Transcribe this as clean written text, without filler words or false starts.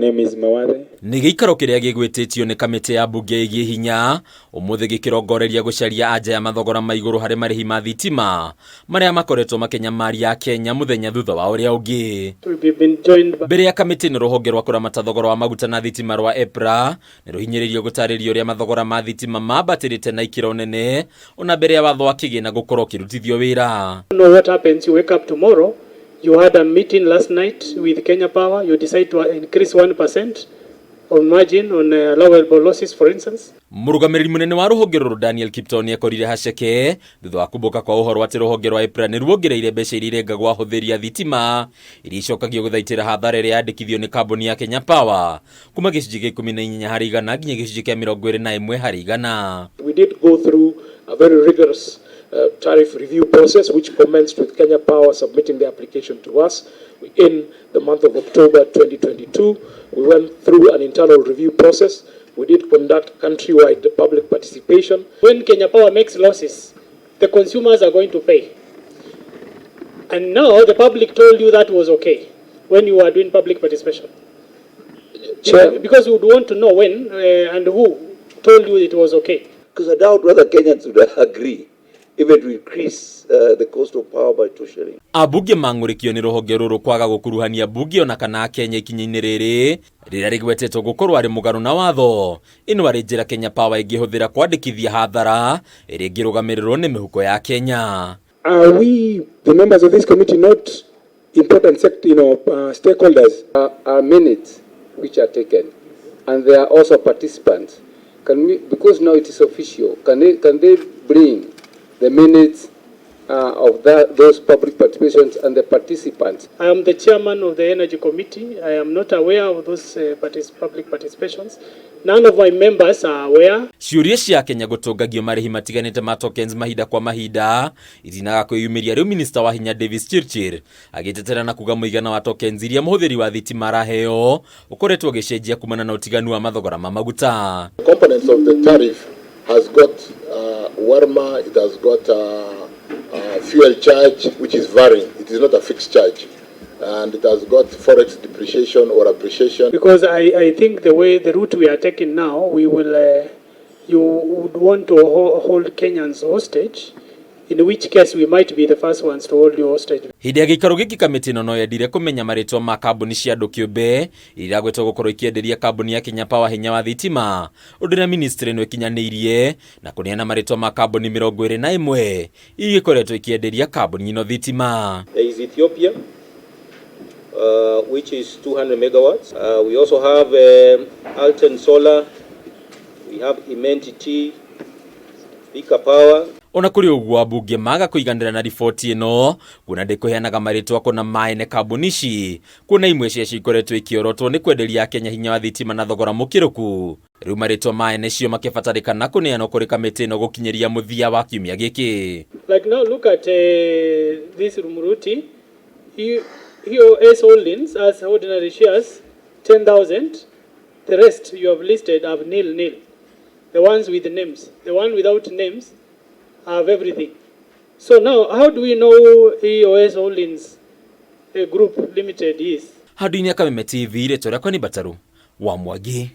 Name is Mawathe. Nĩ gĩikaro kĩrĩa gĩgwĩtĩtio nĩ kamĩtĩ ya mbunge ĩgiĩ hinya ũmũthĩ gĩkĩrongoreria gũcaria anja ya mathogora ma igũrũ harĩ marĩhi ma thitima marĩa makoretwo makĩnyamaria Kenya mũthenya thutha wa ũrĩa ũngĩ. We've been joined by Mbere ya kamĩtĩ ĩno, rũhonge rwa kũramata thogora wa maguta na thitima rwa EPRA nĩ rũhinyĩrĩirio gũtarĩria ũrĩa mathogora ma thitima mambatĩrĩte na ikĩro nene ona mbere ya watho wa kĩgĩna gũkorwo ũkĩrutithio wĩra. Know what happens. You wake up tomorrow, you had a meeting last night with Kenya Power, you decide to increase 1% on margin on allowable losses, for instance. Mũrũgamĩrĩri mũnene wa rũhonge rũrũ Daniel Kiptoo nĩekorire haceke thutha wa kumbũka kwa ũhoro atĩ rũhonge rwa EPRA nĩ ruongereire mbeca iria irengagwo ahũthĩri a thitima iria icokagio gũthaitĩra hathara ĩrĩa yandĩkithio nĩ kambuni ya Kenya Power kuma gĩcunjĩ kĩa 18% nginya gĩcunjĩ kĩa 21%. We did go through a very rigorous tariff review process, which commenced with Kenya Power submitting the application to us in the month of October 2022. We went through an internal review process. We did conduct countrywide public participation. When Kenya Power makes losses, the consumers are going to pay. And now the public told you that was okay when you were doing public participation. Chair. Because we would want to know when and who told you it was okay. Because I doubt whether Kenyans would agree even to increase the cost of power by 2 shillings. Ambunge mang'ũrĩkio nĩ rũhonge rũrũ kwaga gũkuruhania mbunge ona kana Akenya ikinya-inĩ rĩrĩ rĩrĩa rĩgwetetwo gũkorwo arĩ mũgarũ na watho. Ĩno arĩ njĩra Kenya Power ĩngĩhũthĩra kwandĩkithia hathara ĩrĩa ĩngĩrũgamĩrĩrwo nĩ mĩhuko ya Kenya. Are we, the members of this committee, not important stakeholders? Are minutes which are taken, and they are also participants. Can we, because now it is official, can they bring the minutes of those public participations and the participants? I am the chairman of the Energy Committee. I am not aware of those public participations. None of my members are aware. Ciũria cia Kenya gũtũngagio marĩhi matiganĩte ma tokens mahinda kwa mahinda itinaga kwĩyumĩria. Rĩu minista wa hinya Davis Chirchir agĩtetera na kuga mũigana wa tokens iria mũhũthĩri wa thitima araheo ũkoretwo ũgĩcenjia kumana na ũtiganu wa mathogora ma maguta. Components of the tariff has got WARMA, it has got fuel charge, which is varying. It is not a fixed charge. And it has got forex depreciation or appreciation. Because I think the way the route we are taking now, we will, you would want to hold Kenyans hostage, in which case we might be the first ones to hold you hostage. Hĩndĩ ya gĩikaro gĩkĩ, kamĩtĩ ĩno no yendire kũmenya marĩtwa ma kambuni cia andũ kĩũmbe iria iragwetwo gũkorwo ikĩenderia kambuni ya Kenya Power hinya wa thitima, ũndũ ũrĩa ministry ĩno ĩkinyanĩirie na kũneana marĩtwa ma kambuni 21 iria ikoretwo ikĩenderia kambuni ĩno thitima. There is Ethiopia, which is 200 megawatts. We also have Alten Solar, we have Imenti Tea, Bika Power. Ona kũrĩ ũguo, ambunge maga kũiganĩra na riboti ĩno kuona ndĩkũheanaga marĩtwa kũna maene kambuni ici, kuona imwe ciacio ikoretwo ikĩorotwo nĩ kwenderia Akenya hinya wa thitima na thogora mũkĩrũku. Rĩu marĩtwa maene cio makĩbatarĩkana kũneanwo kũrĩ kamĩtĩ ĩno gũkinyĩria mũthia wa kiumia gĩkĩ. Like now, look at this Rumuruti. EOS Holdings as ordinary shares, 10,000. The rest you have listed have nil, nil. The ones with names. The one without names have everything. So now, how do we know EOS Holdings Group Limited is? Handũ-inĩ ya Kameme TV, rĩtwa rĩakwa nĩ Mbataru wa Mwangi.